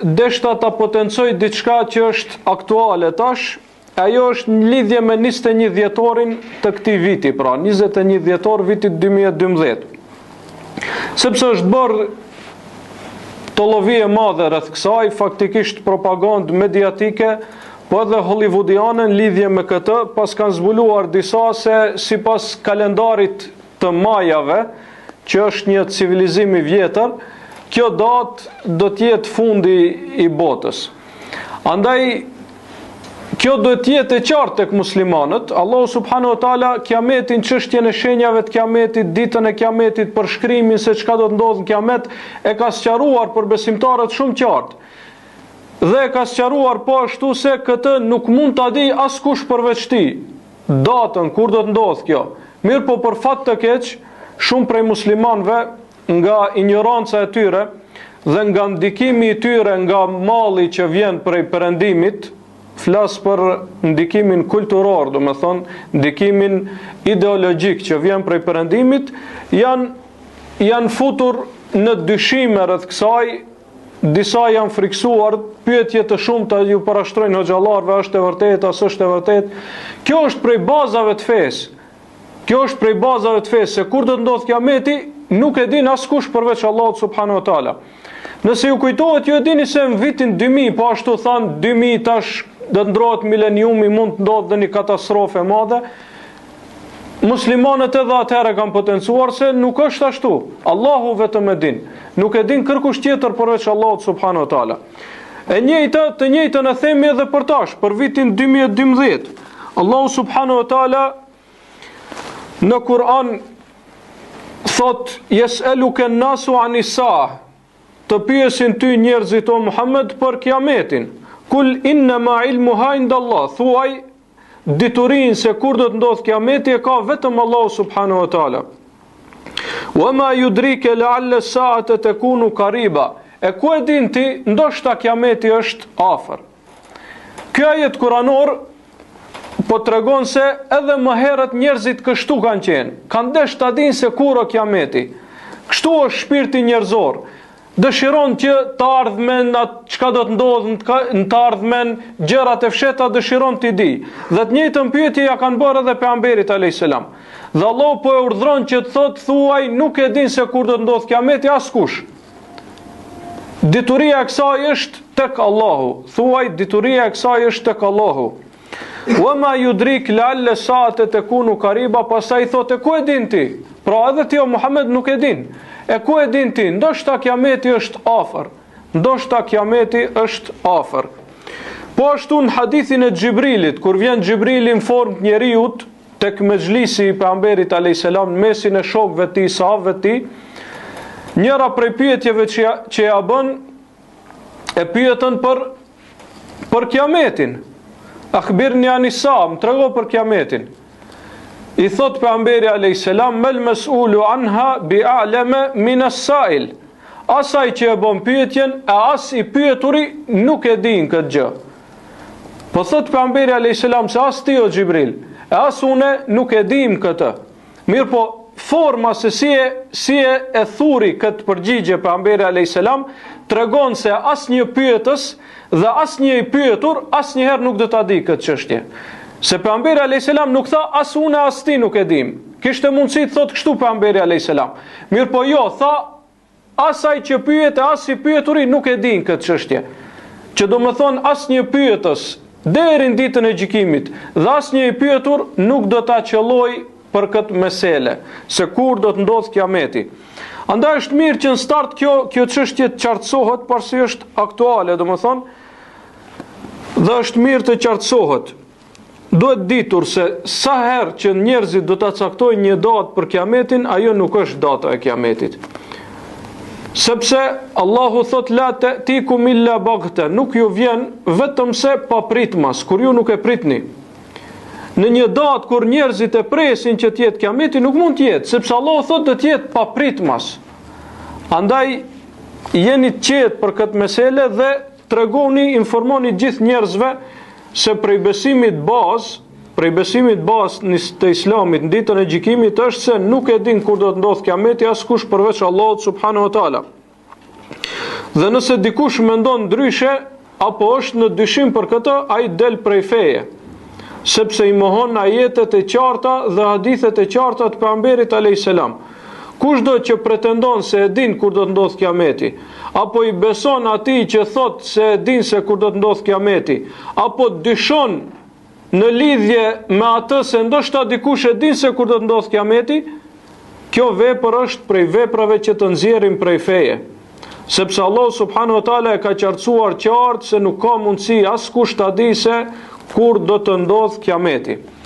deshta ta potencoj diçka që është aktuale tash, ajo është në lidhje me 21 dhjetorin të këtij viti, pra 21 dhjetor vitit 2012. Sepse është bërë tollovi e madhe rreth kësaj, faktikisht propagandë mediatike, po edhe hollywoodiane në lidhje me këtë, paskan zbuluar disa se sipas kalendarit të Majave, që është një civilizim i vjetër, kjo datë do të jetë fundi i botës. Andaj kjo duhet të jetë e qartë tek muslimanët. Allahu subhanahu wa taala kiametin, çështjen e shenjave të kiametit, ditën e kiametit, përshkrimin se çka do të ndodhë në kiamet, e ka sqaruar për besimtarët shumë qartë. Dhe e ka sqaruar po ashtu se këtë nuk mund ta di askush përveç tij. Datën kur do të ndodhë kjo. Mirëpo për fat të keq, shumë prej muslimanëve nga injoranca e tyre dhe nga ndikimi i tyre nga malli që vjen prej perëndimit, flas për ndikimin kulturor, domethënë ndikimin ideologjik që vjen prej perëndimit, janë janë futur në dyshime rreth kësaj Disa janë frikësuar, pyetje të shumta ju parashtrojnë hoxhallarëve, është e vërtetë, a s'është e vërtetë. Kjo është prej bazave të fesë. Kjo është prej bazave të fesë se kur do të ndodhë kiameti, nuk e din askush përveç Allahut subhanahu wa taala. Nëse ju kujtohet, ju e dini se në vitin 2000, po ashtu thanë 2000 tash do të ndrohet mileniumi, mund të ndodhë dhe një katastrofë e madhe. Muslimanët edhe atëherë kanë potencuar se nuk është ashtu. Allahu vetëm e din. Nuk e din kërkush tjetër përveç Allahut subhanahu wa taala. E njëjta, të njëjtën e themi edhe për tash, për vitin 2012. Allahu subhanahu wa taala në Kur'an thot jes'eluke nasu anis-saa të pyesin ty njerëzit o Muhammed për kiametin. Kul innama ilmuha indallah, thuaj Diturinë se kur do të ndodhë kiameti e ka vetëm Allahu subhanahu wa taala. Wa ma yudrika la'alla as-sa'ata takunu qariba. E ku e din ti, ndoshta kiameti është afër. Ky ajet kuranor po tregon se edhe më herët njerëzit kështu kanë qenë. Kanë dashtë ta dinë se kur o kiameti. Kështu është shpirti njerëzor. Dëshiron që të ardhmen, atë çka do të ndodhë në të ardhmen, gjërat e fshehta dëshiron t'i di. Dhe të njëjtën pyetje ja kanë bërë edhe pejgamberit alayhis salam. Dhe Allahu po e urdhëron që të thotë thuaj nuk e din se kur do të ndodhë kiameti askush. Dituria e kësaj është tek Allahu. Thuaj dituria e kësaj është tek Allahu. Wa ma yudrik la'alla sa'ata takunu qariba, pastaj thotë ku e din ti? Pra edhe ti o Muhammed nuk e din. E ku e din ti? Ndoshta kiameti është afër. Ndoshta kiameti është afër. Po ashtu në hadithin e Xhibrilit, kur vjen Xhibrili në formë të njeriut tek mexhlisi i pejgamberit alayhis salam në mesin e shokëve të tij, sahabëve të tij, njëra prej pyetjeve që ja, që ja bën e pyetën për për kiametin. Akhbirni ani sa, më trego për kiametin. I thot pejgamberi alayhis salam mel mes'ulu anha bi a'lama min as-sa'il. As ai që e bën pyetjen, e as i pyeturi nuk e din këtë gjë. Po thot pejgamberi alayhis salam se as ti o Xhibril, e as une nuk e dim këtë. Mirëpo, forma se si e, si e, e thuri këtë përgjigje pejgamberi a.s. tregon se asnjë pyetës dhe asnjë i pyetur asnjëherë nuk do ta di këtë çështje. Se pejgamberi a.s. nuk tha as unë as ti nuk e dim. Kishte mundësi të thotë kështu pejgamberi a.s. Mirëpo jo, tha As ai që pyet e as i pyeturi nuk e dinë këtë çështje. Që domethonë asnjë pyetës deri në ditën e gjykimit dhe asnjë i pyetur nuk do ta qëllojë për këtë mesele, se kur do të ndodhë kiameti. Andaj është mirë që në start kjo kjo çështje të qartësohet pasi është aktuale, domethonë, dhe është mirë të qartësohet. Duhet ditur se sa herë që njerëzit do ta caktojnë një datë për kiametin, ajo nuk është data e kiametit. Sepse Allahu thot la ta'tikum illa baghta, nuk ju vjen vetëm se papritmas, kur ju nuk e pritni. Në një datë kur njerëzit e presin që të jetë kiameti, nuk mund të jetë, sepse Allahu thot do të jetë papritmas. Andaj jeni të qetë për këtë mesele dhe Tregoni, informoni gjithë njerëzve se prej besimit bazë, prej besimit bazë të Islamit në ditën e gjykimit është se nuk e din kur do të ndodhë kiameti askush përveç Allahut subhanahu wa taala. Dhe nëse dikush mendon ndryshe apo është në dyshim për këtë, ai del prej feje, sepse i mohon ajetet e qarta dhe hadithet e qarta të pejgamberit alayhis salam. Kushdo që pretendon se e din kur do të ndodhë kiameti, apo i beson atij që thotë se e din se kur do të ndodhë kiameti, apo dyshon në lidhje me atë se ndoshta dikush e din se kur do të ndodhë kiameti, kjo vepër është prej veprave që të nxjerrin prej feje. Sepse Allahu subhanahu wa taala e ka qartësuar qartë se nuk ka mundësi askush ta di se kur do të ndodhë kiameti.